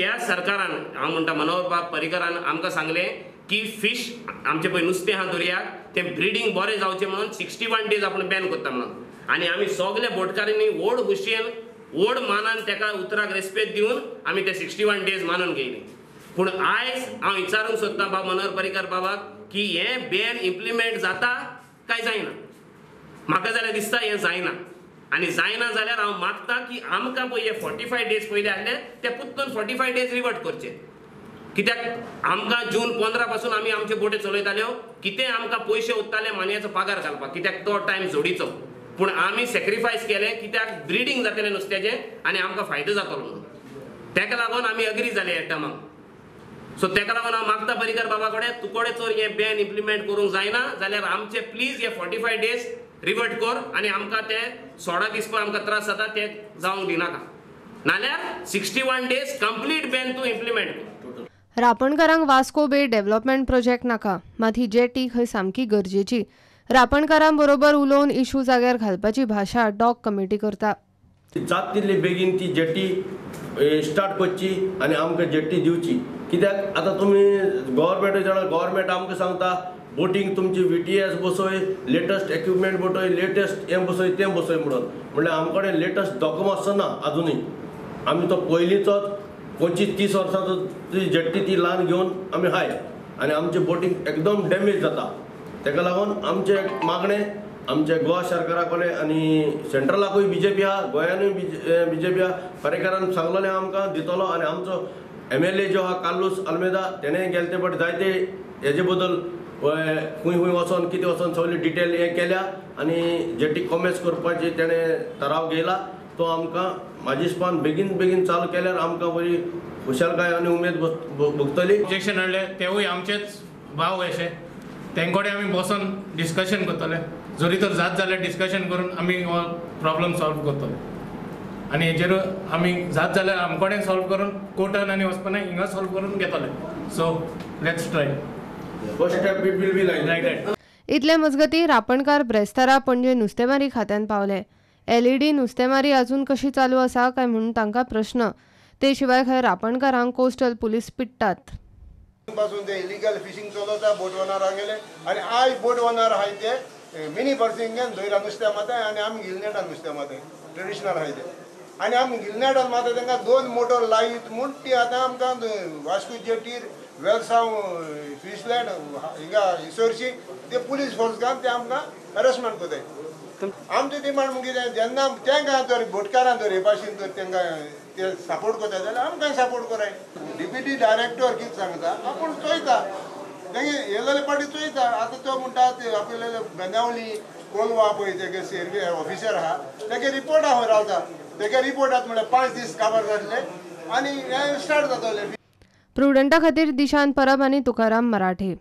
ह्या सरकारान हांव म्हणटा मनोहर बाब पर्रीकरान आमकां सांगलें की फिश आमचें पळय नुस्तें आहा दर्याक तें ब्रिडींग बरें जावचें म्हणून 61 डेज आपूण बॅन करता म्हणून. आनी आमी सगल्या बोटकारांनी व्हड खुशयेन व्हड मानान तेका उतराक रेस्पेद दिवन आमी ते 61 डेज मानून घेयली. पूण आयज हांव विचारूंक सोदतां बाब मनोहर पर्रीकर बाबाक की हें बॅन इम्प्लिमेंट जाता काय जायना? म्हाका जाल्यार दिसता हें जायना. आनी जायना जाल्यार हांव मागता की आमकां पळय हे 45 डेज पयलीं आहले ते पुत्तून 45 डेज रिवर्ट करचे. कित्याक आमकां जून 15 पासून आमी आमचे बोटे चलयताल्यो, कितें आमकां पयशे उत्ताले मानयाचो पगार घालपाक, कित्याक तो टायम जोडीचो. पूण आमी सेक्रिफायस केलें कित्याक ब्रिडींग जातलें नुस्त्याचें आनी आमकां फायदो जातलो म्हणून. तेका लागून आमी अग्री जाले ह्या टर्माक. सो तेका लागून हांव मागता पर्रीकर बाबा कडेन, तुकडे जर हें बॅन इम्प्लिमेंट करूंक जायना जाल्यार आमचे प्लीज हे 45 डेज रिवर्ट कर आनी आमकां ते 16 दीस पळय आमकां त्रास जाता ते जावंक दिनाका, नाल्यार 61 डेज कंप्लीट बॅन तूं इम्प्लिमेंट कर. रापणकारांक वास्को बे डेव्हलपमेंट प्रोजेक्ट नाका, मात ही जेटी खंय सामकी गरजेची. रापणकारां बरोबर उलोवन इशू जाग्यार घालपाची भाशा डॉक कमिटी करता. जात तितली बेगीन ती जेटी स्टार्ट करची आनी आमकां जेटी दिवची. कित्याक आतां तुमी गव्हर्मेंट जाणा, गव्हर्मेंट आमकां सांगता बोटींग तुमची VTS बसय, लेटस्ट इक्विपमेंट बसय, लेटस्ट हें बसय तें बसय म्हणून. म्हणल्यार आमचे कडेन लेटस्ट डॉक्युमेंट आसना आजुनूय. आमी तो पयलींचोच 25-30 वर्सांचो ती जेट्टी ती ल्हान घेवन आमी हाय आनी आमची बोटींग एकदम डॅमेज जाता. तेका लागून आमचें मागणें आमच्या गोवा सरकारा कडेन आनी सेंट्रलाकूय बीजेपी आहा, गोंयानूय बीजेपी आहा, पर्रीकरान सांगलेलें आमकां दितलो. आनी आमचो MLA जो आहा कार्लूस आल्मेदा तेणें गेले ते फावट जायते हेजे बद्दल खंय खंय वचोन कितें वचोन सगळी डिटेल हें केल्या आनी जेटी कॉमेस करपाची तेणें ठराव घेयला. तो आमकां म्हाजे बेगीन बेगीन चालू केल्यार आमकां बरी खुशालकाय आनी उमेद भोगतली. ऑब्जेक्शन हाडलें तेवूय आमचेच भाव अशे, तेंकोडे आमी बसोन डिस्कशन करतले. जरी तर जात जाल्यार डिस्कशन करून आमी हो प्रॉब्लम सॉल्व करतले. आनी हेजेर आमी जात जाल्यार आम कडेन सॉल्व करून कोर्टान आनी वचपाना हिंगा सॉल्व करून घेतले. So let's try. First step it will be like that. इतले मजगती रापणकार ब्रेस्तारा पणजे नुस्तेमारी खात्यान पावले. LED नुस्तेमारी अजून कशी चालू आसा काय म्हणून तांकां प्रश्न. ते शिवाय खंय रापणकारांक कोस्टल पुलीस पिट्टात. पासून ते इलिगल फिशींग चलता बोट ओनरांगेले आनी आयज बोट ओनर आहाय ते मिनी पर्सिंगेन दोयरा नुस्तें मारताय आनी आमी गिलनेटान नुस्तें मारताय ट्रेडिशनल आहाय ते. आनी आमी गिलनेटान मारता तांकां 2 मोटर लायत म्हूण ती आतां आमकां वास्को जेटीर वेलसांव फिशलँड हिंगा इसोरशी ते पुलीस फोर्स घालून ते आमकां हॅरसमेंट करताय. आमचें डिमांड म्हण कितें, जेन्ना तांकां जर बोटकारां जर हे भाशेन जर तांकां ते सपोर्ट करता जाल्यार आमकां सपोर्ट कराय. डिप्युटी डायरेक्टर कितें सांगता आपूण चोयता, तेंगे येयलेले पाटी चोयता. आतां तो म्हणटा ते आपले बेंदावली कोलवा पळय तेगे सर्वे ऑफिसर आहा तेगे रिपोर्ट आहा रावता, तेगे रिपोर्टात म्हणल्यार 5 दीस काबार जातले आनी हें स्टार्ट जातलें. प्रुडंटा खातीर दिशांत परब आनी तुकाराम मराठे.